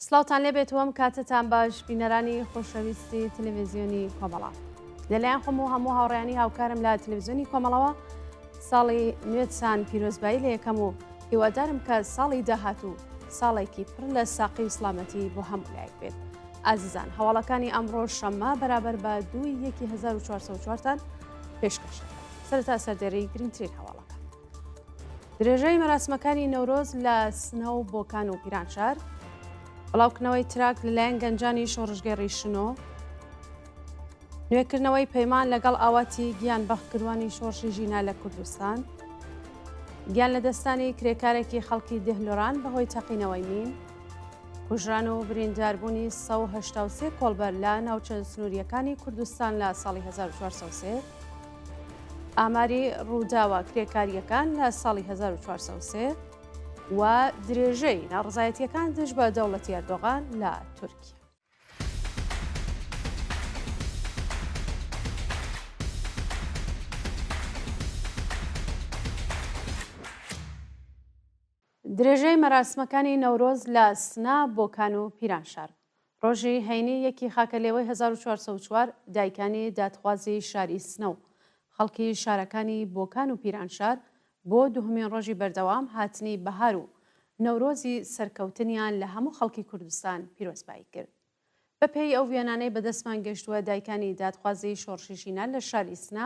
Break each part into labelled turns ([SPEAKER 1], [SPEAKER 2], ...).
[SPEAKER 1] سڵاوتان لێبێت و ئەم کاتەتان باش بینەرانی خۆشەویستی تەلەڤیزیۆنی کۆمەڵە. لەلایەن خۆم و هەموو هاوڕێیانی هاوکارم لە تەلەڤیزیۆنی کۆمەڵەوە ساڵی نوێتان پیرۆزبایی لە یەکەم و هیوادارم کە ساڵی داهاتوو ساڵێکی پڕ لە ساقی و سڵامەتی بۆ هەموو لایەک بێت. ئازیزان هەواڵەکانی ئەمڕۆ شەممە بەرابەر بە دووی یەکی 1404 تان پێشکەش دەکەم. سەرەتا سەردێڕی گرنگترین هەواڵەکان. درێژەی مەراسمەکانی نەورۆز لە سنە و بۆکان و پیرانشار، بڵاوکردنەوەی تراکت لەلایەن گەنجانی شۆڕشگێڕی شنۆ، نوێکردنەوەی پەیمان لەگەڵ ئاواتی گیان بەختکردوانی شۆڕشی ژینا لە کوردستان، گیان لەدەستانی کرێکارێکی خەڵکی دهلۆران بەهۆی تەقینەوەی مین، کوژران و برینداربوونی 183 کۆڵبەر لە ناوچە سنوورییەکانی کوردستان لە ساڵی 1403، ئاماری ڕووداوە کرێکارییەکان لە ساڵی 1403 و درێژەی ناڕەزایەتییەکان دژ بە دەوڵەتی ئەردۆغان لە تورکیا. درێژەی مەراسمەکانی نەورۆز لە سنە، بۆکان و پیرانشار. ڕۆژی هەینی یەکی خاکەلێوەی 1404 دایکانی دادخوازی شاری سنە و خەڵکی شارەکانی بۆکان و پیرانشار بۆ دوهمین ڕۆژی بەردەوام هاتنی بەهار و نەورۆزی سەرکەوتنیان لە هەموو خەڵکی کوردستان پیرۆزبایی کرد. بە پێی ئەو وێنانەی بە دەستمان گەیشتووە دایکانی دادخوازی شۆڕشی ژینا لە شاری سنە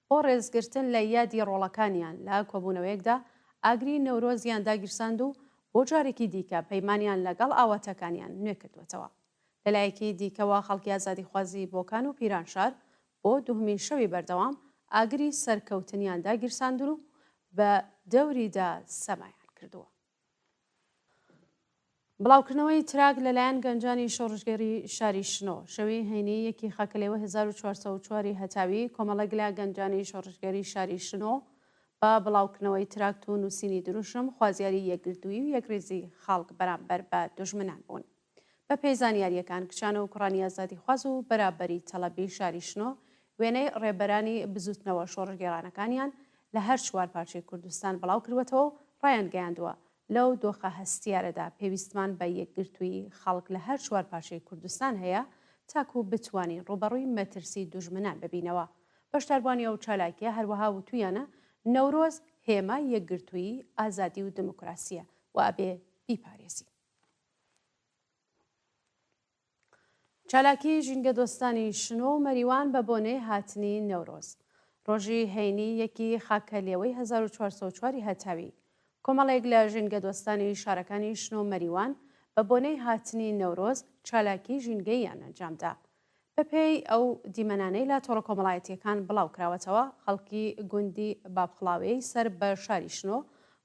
[SPEAKER 1] بۆ ڕێزگرتن لە یادی ڕۆڵەکانیان لە کۆبوونەوەیەکدا ئاگری نەورۆزیان داگیرساند و بۆ جارێکی دیکە پەیمانیان لەگەڵ ئاواتەکانیان نوێ کردووەتەوە. لە لایەکی دیکەوە خەڵکی ئازادیخوازی بۆکان و پیرانشار بۆ دوهمین شەوی بەردەوام ئاگری سەرکەوتنیان داگیرساندون و بە دەوریدا سەمایان کردووە. بڵاوکردنەوەی تراک لەلایەن گەنجانی شۆڕشگێڕی شاری شنۆ، شەوی هەینی یەکی خاکەلێوە 1404 ی هەتاوی، کۆمەڵێک لە گەنجانی شۆڕشگێری شاری شنۆ بە بڵاوکردنەوەی تراکت و نووسینی دروشم خوازیاری یەکگرتوویی و یەکڕیزی خەڵک بەرامبەر بە دوژمنان بوون. بەپێی زانیارییەکان کچان و کوڕانی ئازادیخواز و بەرابەری تەڵەبی شاری شنۆ وێنەی ڕێبەرانی بزووتنەوە شۆڕشگێڕانەکانیان لە هەر چوار پارچەی کوردستان بڵاو کردووەتەوە و ڕایانگەیاندووە لەو دۆخە هەستیارەدا پێویستمان بە یەکگرتوویی خەڵک لە هەر چوار پارچەی کوردستان هەیە تاکوو بتوانین ڕووبەڕووی مەترسی دوژمنان ببینەوە. بەشداربووانی ئەو چالاکییە هەروەها وتوویانە نەورۆز هێمای یەکگرتوویی، ئازادی و دموکراسییە و ئەبێ بیپارێزین. چالاکی ژینگەدۆستانی شنۆ و مەریوان بە بۆنەی هاتنی نەورۆز. ڕۆژی هەینی یەکی خاکەلێوەی 1404 ی هەتاوی، کۆمەڵێک لە ژینگەدۆستانی شارەکانی شنۆ و مەریوان بە بۆنەی هاتنی نەورۆز چالاکی ژینگەییان ئەنجامدا. بەپێی ئەو دیمەنانەی لە تۆڕە کۆمەڵایەتییەکان بڵاوکراوەتەوە، خەڵکی گوندی بابخڵاوێی سەر بە شاری شنۆ،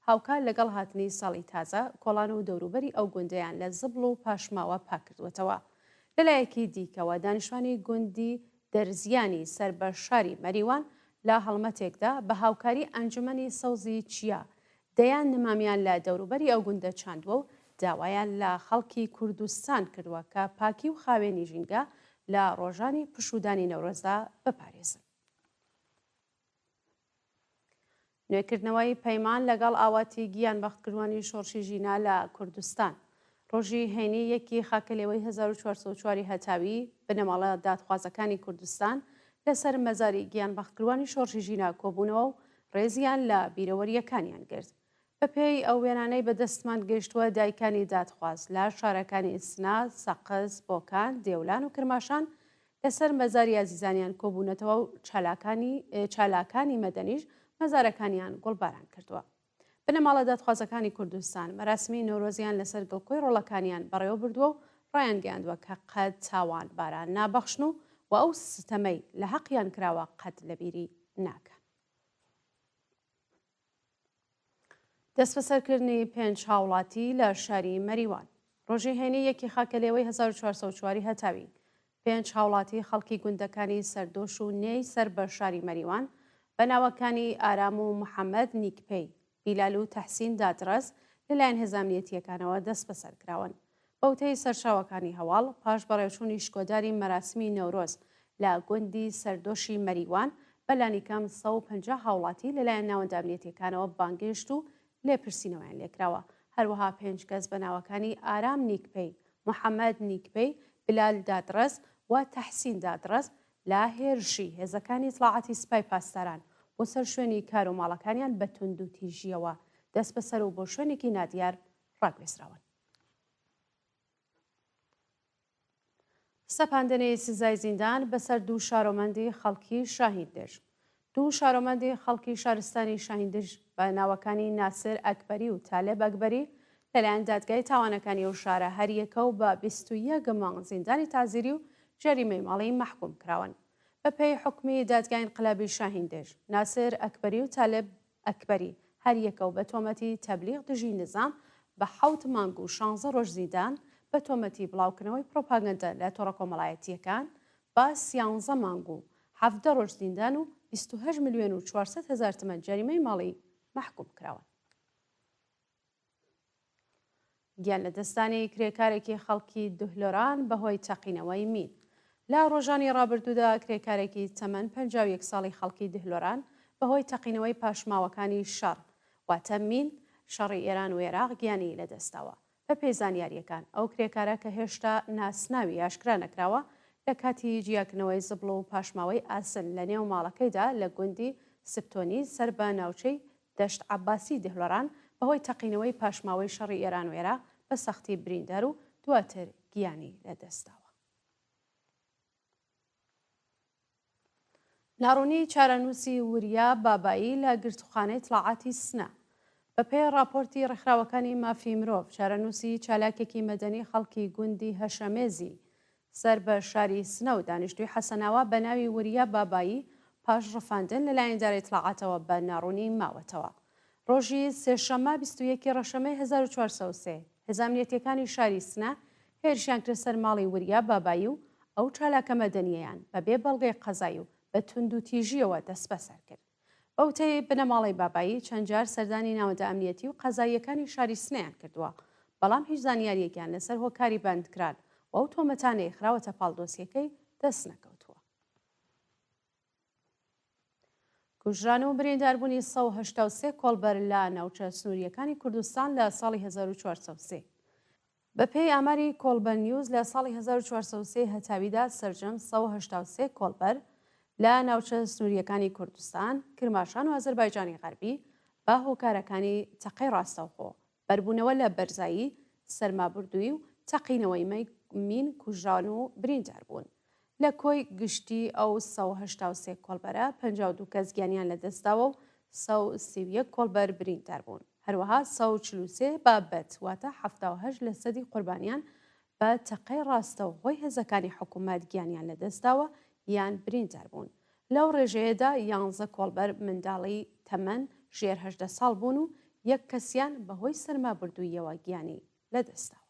[SPEAKER 1] هاوکات لەگەڵ هاتنی ساڵی تازە، کۆڵان و دەوروبەری ئەو گوندەیان لە زبڵ و پاشماوە پاککردووەتەوە. لەلایەکی دیکەوە، دانیشتوانی گوندی دەرزیانی سەر بە شاری مەریوان لە هەڵمەتێکدا بە هاوکاری ئەنجومەنی سەوزی چیا، دەیان نمامیان لە دەوروبەری ئەو گوندە چاندووە و داوایان لە خەڵکی کوردستان کردووە کە پاکی و خاوێنی ژینگە لە ڕۆژانی پشوودانی نەورۆزدا بپارێزن. نوێکردنەوەی پەیمان لەگەڵ ئاواتی گیان بەختکردوانی شۆڕشی ژینا لە کوردستان. ڕۆژی هەینی یەکی خاکەلێوەی 1404 ی هەتاوی، بنەماڵە دادخوازەکانی کوردستان لەسەر مەزاری گیان بەختکردوانی شۆڕشی ژینا کۆبوونەوە و ڕێزیان لە بیرەوەرییەکانیان گرت. بەپێی ئەو وێنانەی بە دەستمان گەیشتووە دایکانی دادخواز لە شارەکانی سنە، سەقز، بۆکان، دێولان و کرماشان لەسەر مەزاری ئازیزانیان کۆبوونەتەوە و چالاکانی چالاکانی مەدەنیش مەزارەکانیان گوڵباران کردووە. بنەماڵە دادخوازەکانی کوردستان مەراسمی نەورۆزیان لەسەر گڵکۆی ڕۆڵەکانیان بەڕێوە بردووە و ڕایانگەیاندووە کە قەت تاوانباران نابەخشن و و ئەو ستەمەی لە هەقیان کراوە قەت لەبیری ناکەن. دەستبەسەرکردنی پێنج هاوڵاتی لە شاری مەریوان. ڕۆژی هەینی یەکی خاکەلێوەی 1404 هەتاوی، پێنج هاوڵاتی خەڵکی گوندەکانی سەردۆش و نێی سەر بە شاری مەریوان بە ناوەکانی ئارام و محەمەد نیکپەی، بیلال و تەحسین دادڕەس لەلایەن هێزە ئەمنیەتییەکانەوە دەستبەسەر کراون. بە وتەی سەرچاوەکانی هەواڵ، پاش بەڕێوچوونی شکۆداری مەراسمی نەورۆز لە گوندی سەردۆشی مەریوان، بە لانیکەم 150 هاوڵاتی لەلایەن ناوەندە ئەمنیەتییەکانەوە بانگهێشت و لێپرسینەوەیان لێکراوە. هەروەها پێنج کەس بە ناوەکانی ئارام نیکپەی، محەممەد نیکپەی، بلال دادڕەس و تەحسین دادڕەس لە هێرشی هێزەکانی ئیتڵاعاتی سپای پاسداران بۆ سەر شوێنی کار و ماڵەکانیان بە توندوتیژییەوە دەستبەسەر و بۆ شوێنێکی نادیار ڕاگوێزراون. سەپاندنی سزای زیندان بەسەر دوو شارۆمەندی خەڵکی شاهیندژ دوو شارۆمەندی خەڵکی شارستانی شاهیندژ بە ناوەکانی ناسر ئەکبەری و تالب ئەکبەری لەلایەن دادگای تاوانەکانی ئەو شارە هەریەکە و بە 21 مانگ زیندانی تازیری و جەریمەی ماڵی مەحکوم کراون. بەپێی حوکمی دادگای ئینقلابی شاهیندژ، ناسر ئەکبەری و تالب ئەکبەری هەریەکە و بە تۆمەتی تەبلیغ دژی نیزام بە حەوت مانگ و شانزە ڕۆژ زیندان، بە تۆمەتی بڵاوکردنەوەی پڕۆپاگەندە لە تۆڕە کۆمەڵایەتییەکان بە سیانزە مانگ و 17 ڕۆژ زیندان و 28 ملیۆن و 400 هەزار تمەن جەریمەی ماڵی مەحکوم کراون. گیان لەدەستدانی کرێکارێکی خەڵکی دهلۆران بەهۆی تەقینەوەی مین. لە ڕۆژانی ڕابردوودا کرێکارێکی تەمەن 51 ساڵی خەڵکی دهلۆران بەهۆی تەقینەوەی پاشماوەکانی شەڕ واتە مین شەڕی ئێران و ئێراق گیانی لەدەستداوە. بەپێی زانیارییەکان ئەو کرێکارە کە هێشتا ناسناوی ئاشکرا نەکراوە لە کاتی جیاکردنەوەی زبڵ و پاشماوەی ئاسن لە نێو ماڵەکەیدا لە گوندی سپتۆنی سەر بە ناوچەی دەشت عەباسی دهلۆران بەهۆی تەقینەوەی پاشماوەی شەڕی ئێران و عێراق بە سەختی بریندار و دواتر گیانی لەدەستداوە. ناڕوونی چارەنووسی وریا بابایی لە گرتووخانەی ئیتڵاعاتی سنە. بەپێی ڕاپۆرتی ڕێکخراوەکانی مافی مرۆڤ، چارەنووسی چالاکێکی مەدەنی خەڵکی گوندی هەشەمێزی سەر بە شاری سنە و دانیشتووی حەسەناوا بە ناوی وریا بابایی پاش ڕفاندن لەلایەن ئیدارەی ئیتڵاعاتەوە بە ناڕوونی ماوەتەوە. ڕۆژی سێشەممە 21 ی ڕەشەمەی 1403 هێزە ئەمنیەتییەکانی شاری سنە هێرشیان کردە سەر ماڵی وریا بابایی و ئەو چالاکە مەدەنییەیان بە بێ بەڵگەی قەزایی و بە توندوتیژییەوە دەستبەسەر کرد. بە وتەی بنەماڵەی بابایی، چەند جار سەردانی ناوەندە ئەمنیەتی و قەزاییەکانی شاری سنەیان کردووە، بەڵام هیچ زانیارییەکیان لەسەر هۆکاری بەندکران و ئەو تۆمەتانەی خراوەتە پاڵ دۆسیەکەی دەست نەکەوتووە. کوژران و برینداربوونی 183 کۆڵبەر لە ناوچە سنوورییەکانی کوردستان لە ساڵی 1403. بەپێی ئاماری کۆڵبەر نیوز لە ساڵی 1403 هەتاویدا سەرجەم 183 کۆڵبەر لە ناوچە سنوورییەکانی کوردستان، کرماشان و ئازەربایجانی غەربی بە هۆکارەکانی تەقەی ڕاستەوخۆ، بەربوونەوە لە بەرزایی، سەرمابردوویی و تەقینەوەی مین کوژران و بریندار بوون. لە کۆی گشتی ئەو 183 کۆڵبەرە 52 کەس گیانیان لەدەستداوە و 131 کۆڵبەر بریندار بوون. هەروەها 143 بابەت واتە 78 لەسەدی قوربانیان بە تەقەی ڕاستەوخۆی هێزەکانی حکوومەت گیانیان لەدەستداوە یان بریندار بوون. لەو ڕێژەیەدا یانزە کۆڵبەر منداڵی تەمەن ژێر 18 ساڵ بوون و یەک کەسیان بەهۆی سەرمابردووییەوە گیانی لەدەستداوە.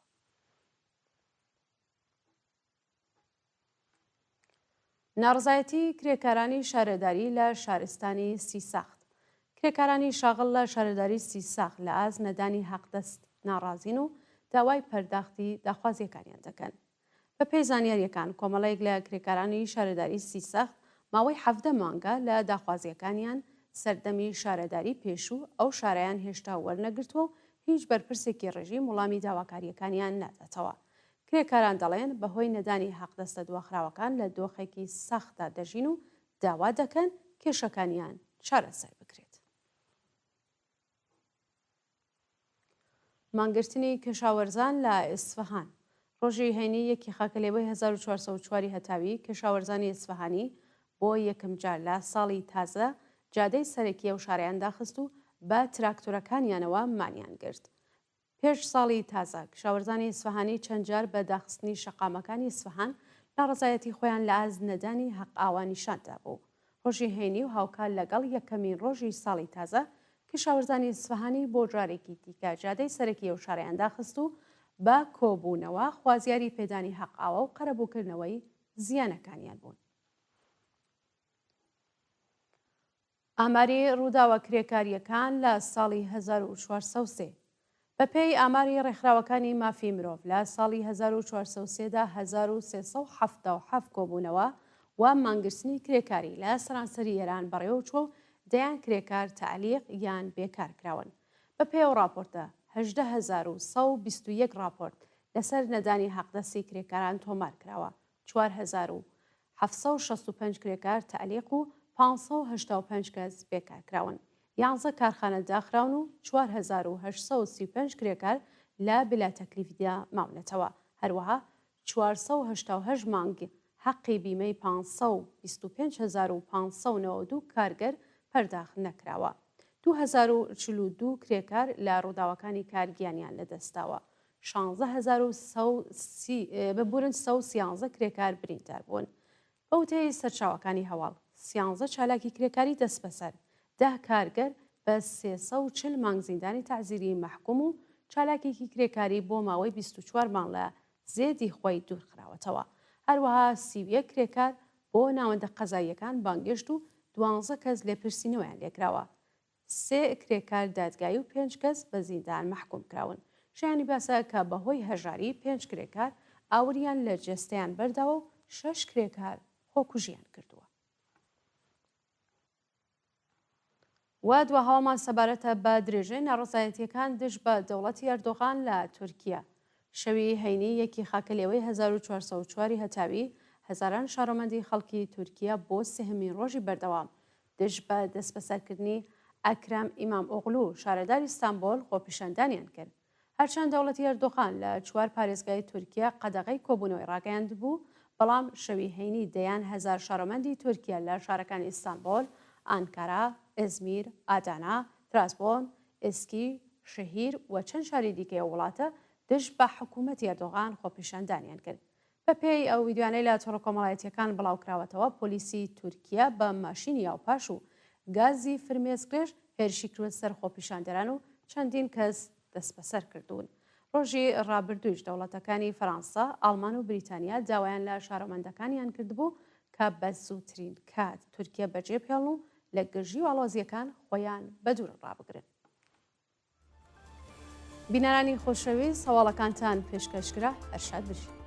[SPEAKER 1] ناڕەزایەتی کرێکارانی شارەداری لە شارستانی سیساخت کرێکارانی شاغڵ لە شارەداری سیساخ لە ئاست نەدانی حەقدەست ناڕازین و داوای پەرداختی داخوازیەکانیان دەکەن. بەپێی زانیاریەکان کۆمەڵێک لە کرێکارانی شارەداری سیسەخت ماوەی 17 مانگە لە داخوازیەکانیان سەردەمی شارەداری پێشوو ئەو شارەیان هێشتا وەرنەگرتووە و هیچ بەرپرسێکی ڕێژیم وڵامی داواکاریەکانیان ناداتەوە. کرێکاران دەڵێن بەهۆی نەدانی حەقدەستە دواخراوەکان لە دۆخێکی سەختدا دەژین و داوا دەکەن کێشەکانیان چارەسەر بکرێت. مانگرتنی کەشاوەرزان لە ئیسفەهان ڕۆژی هەینی یەکی خاکەلێوەی 1404 هەتاوی کەشاوەرزانی ئیسفەهانی بۆ یەکەمجار لە ساڵی تازە جادەی سەرەکی ئەو شارەیان داخست و بە تراکتۆرەکانیانەوە مانیان گرت. پێش ساڵی تازە، کشاوەرزانی ئیسفەهانی چەند جار بە داخستنی شەقامەکانی ئیسفەهان ناڕەزایەتی خۆیان لە ئاست نەدانی هەق ئاوا نیشان دابوو. ڕۆژی هەینی و هاوکات لەگەڵ یەکەمین ڕۆژی ساڵی تازە، کشاوەرزانی ئیسفەهانی بۆ جارێکی دیکە جادەی سەرەکی ئەو شارەیان داخست و بە کۆبوونەوە خوازیاری پێدانی هەق ئاوا و قەرەبووکردنەوەی زیانەکانیان بوون. ئاماری ڕووداوە کرێکارییەکان لە ساڵی 1403 بەپێی ئاماری ڕێکخراوەکانی مافی مرۆڤ لە ساڵی 1403 دا 1377 کۆبوونەوە و مانگرتنی کرێکاری لە سەرانسەری ئێران بەڕێوەچووە و دەیان کرێکار تەعلیق یان بێکار کراون. بەپێی ئەو ڕاپۆرتە 18121 ڕاپۆرت. لەسەر نەدانی حەقدەستی کرێکاران تۆمار کراوە، 4765 کرێکار تەعلیق و 585 کەس بێکار کراون. یانزە کارخانە داخراون و 4835 کرێکار لە بلاتەکلیفدا ماونەتەوە. هەروەها 488 مانگ حەقی بیمەی 525592 کارگەر پەرداخت نەکراوە. 2042 کرێکار لە ڕووداوەکانی کار گیانیان لەدەستداوە. 16130 ببورن 113 کرێکار بریندار بوون. بە وتەی سەرچاوەکانی هەواڵ، سیانزە چالاکی کرێکاری دەستبەسەر، دە کارگەر بە 340 مانگ زیندانی تەعزیری مەحکوم و چالاکێکی کرێکاری بۆ ماوەی 24 مانگ لە زێدی خۆی دوورخراوەتەوە. هەروەها 31 کرێکار بۆ ناوەندە قەزاییەکان بانگێشت و دوانزە کەس لێپرسینەوەیان لێکراوە. سێ کرێکار دادگایی و پێنج کەس بە زیندان مەحکوم کراون. شایانی باسە کە بەهۆی هەژاری پێنج کرێکار ئاوریان لە جەستەیان بەرداوە و شەش کرێکار خۆکوژیان کردووە. و دوا هەواڵمان سەبارەتە بە درێژەی ناڕەزایەتییەکان دژ بە دەوڵەتی ئەردۆغان لە تورکیا. شەوی هەینی یەکی خاکەلێوەی 1404 هەتاوی، هەزاران شارۆمەندی خەڵکی تورکیا بۆ سێهەمین ڕۆژی بەردەوام دژ بە دەستبەسەرکردنی ئەکرەم ئیمامئۆغلو، شارەداری ستانبۆل خۆپیشاندانیان کرد. هەرچەند دەوڵەتی ئەردۆغان لە چوار پارێزگای تورکیا قەدەغەی کۆبوونەوەی ڕاگەیاندبوو، بەڵام شەوی هەینی دەیان هەزار شارۆمەندی تورکیا لە شارەکانی ئیستانبۆل، ئانکارا، ئزمیر، ئادانا، ترازبۆن، ئسکی شەهیر و چەند شاری دیکەی ئەو وڵاتە دژ بە حکوومەتی ئەردۆغان خۆپیشاندانیان کرد. بەپێی ئەو ڤیدیۆیانەی لە تۆڕە کۆمەڵایەتییەکان بڵاوکراوەتەوە، پۆلیسی تورکیا بە ماشینی ئاوپاش و گازی فرمێسکڕێژ هێرشی کردووەتە سەر خۆپیشاندەران و چەندین کەس دەستبەسەر کردوون. ڕۆژی ڕابردوویش دەوڵەتەکانی فەرانسە، ئاڵمان و بریتانیا داوایان لە شارۆمەندەکانیان کردبوو کە بە زووترین کات تورکیا بەجێبهێڵن و لە گرژی و ئاڵۆزییەکان خۆیان بەدوور ڕابگرن. بینەرانی خۆشەویست هەواڵەکانتان پێشکەش کرا هەر شاد بژین.